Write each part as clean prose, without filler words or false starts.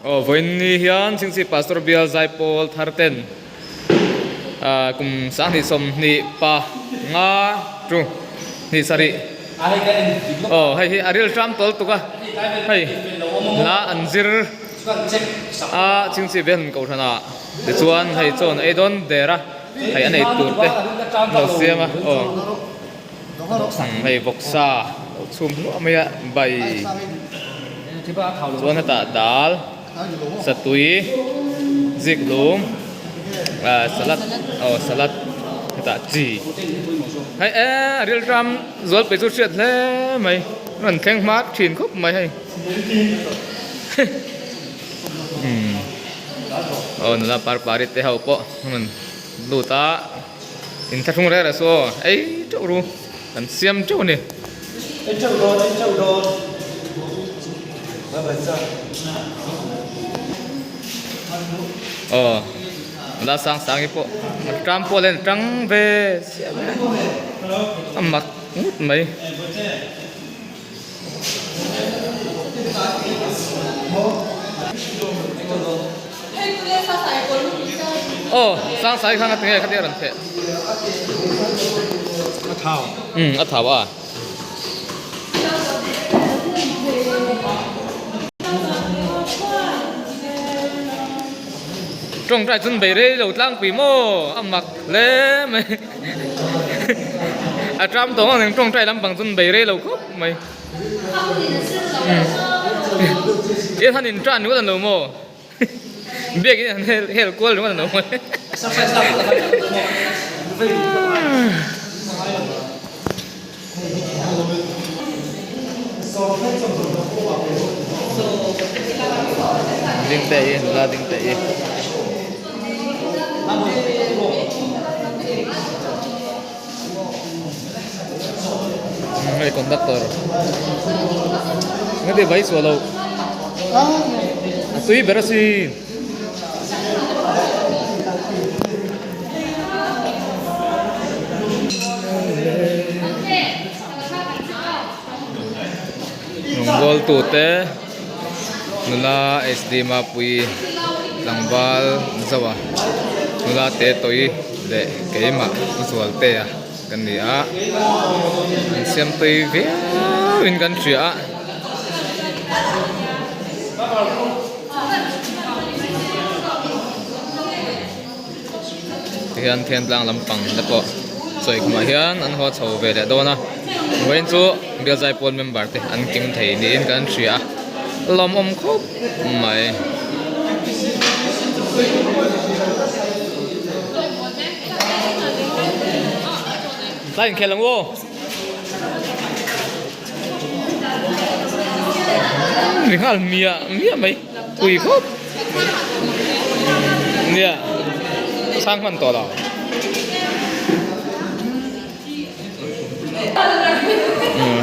Aw vawiin ni hian Chingchi Pastor Bial Zaipawl thar ten kum 20 20 pa nga tu hnih sarih aw hei hi a ril tram tawl tuk a hei hla an zir a Chingchi Bial hun kohhran ah tichuan hei chawn ei dawn der a hei a nei tur te an lo siam a aw hei vawksa lo chhum hluah mai a bai chuan hetah dal satui zik lum ah salad aw salad hetah chi hei eh a rilram zual pei chu hriat hle mai rawn thleng hma thin khawp mai hei umm aw nula parpari te ho pawh rawn lut a. In thlahrung reng reng saw ei teuh ru kan siam teuh a ni. Ei teuh dawn ei teuh dawn Aw la sang sang hi pawh tram pawh len tang ve siam a mak ngut mai. Aw sang sai khan a tinge khatia rawn theh a thau um a thau a tawngtai chun bei rei lo tlangpui maw a mak hle mai a tram tawng ang tawngtai lampang chun bei rei lo khawp mai in han in tan ringawt an lo maw biak in an hel hel kual ringawt an lo maw ding te hi nula ding te hi. Hei conductor nga ti vai suah lo a tui ber asin rawngbâwl tute nula sd mapui tlangval zoa nula te tawi leh keimah zualtea kan ni a an siam tui viau in kan hria a. Tihian Thentlang lampang te pawh sawi khumah hian an haw chho ve leh dawn a vawiin chu Bial Zaipawl member te an kim thei niin kan hria a lawmawm khawp mai. Tlai inkhel ang u. Ri nghal miah miah mai pui khawp nia chhang hman tawh lo.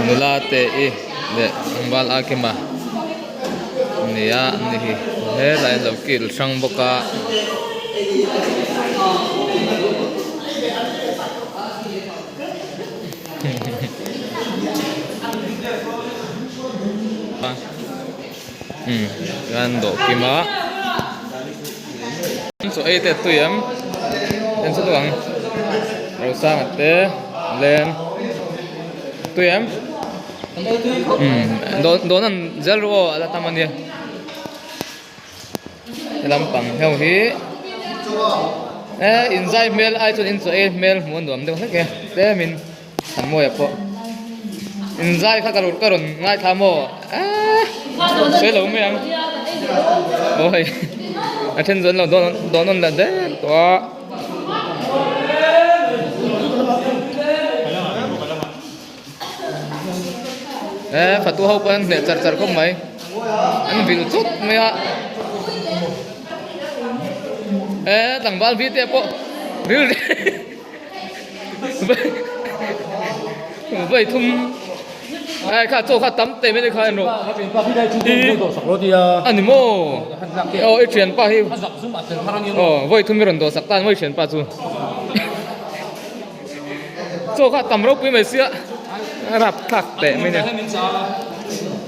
Nula te i leh tlangval a kima nia an ni hi helai an lo kil hrang bawk a. Umm kan dawh kim a chaw ei te a tui em en chu ang rosanga te len tui em umm dawn an zel ru aw a la tam ania he lampang ho hi eh inzai hmel ai chuan inchaw ei hmel hmuh a nuam deuh hlek e tlemin an mawi ah pawh inzai kha ka rawn ka rawn ngaithla maw eh sawi lo mai ang aw hei a then chu an lo dawn dawn nawn leh der tawh a. Eh fatu ho pawh an hneh char char khawp mai an vil chut mai a eh tlangval vi te pawh ril vai thum ai kha chaw kha tam teh mai kha en rawh a ni maw aw i thianpa hi aw vawi thum i rawn dawhsak ta a ni maw i thianpa chu. Chaw kha tam ropui mai sia a rap thlak teh mai nia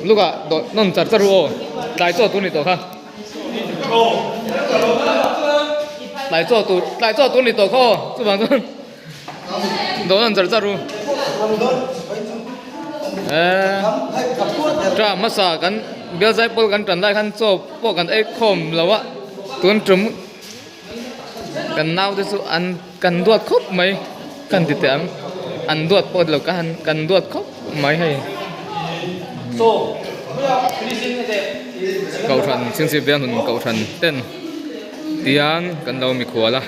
lukah dawh nawn char char u aw tlai chaw tur ni tawh kha. Tlai chaw tur tlai chaw tur ni tawh kha aw chuvang chuan dawn an char char u. Eee tah hmasa kan bial zai pawl kan tan lai khan chaw pawh kan ei khawm lo a tun tum kan nau te chu an kan duat khawp mai kan ti teh ang an duat pawh lo ka han kan duat khawp mai hei kohhran chhingchhip bial hmun kohhran ten tiang kan lo mikhual a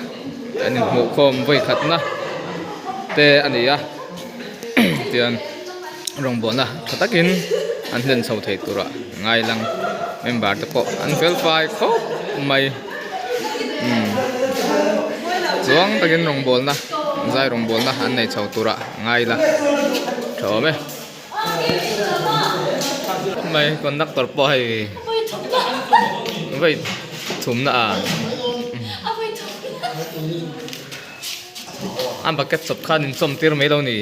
an inhmuh khawm vawi khatna te a ni a tiang rawngbawlna tha takin an hlen chho thei turah ngai lang member te pawh an fel fai khawp mai umm chuang takin rawngbawlna zai rawngbawlna an nei chho turah ngai la tha awm e mai conductor pawh hei vawi thumna ah a bucket chawp khan in chawm tir mai lo ni.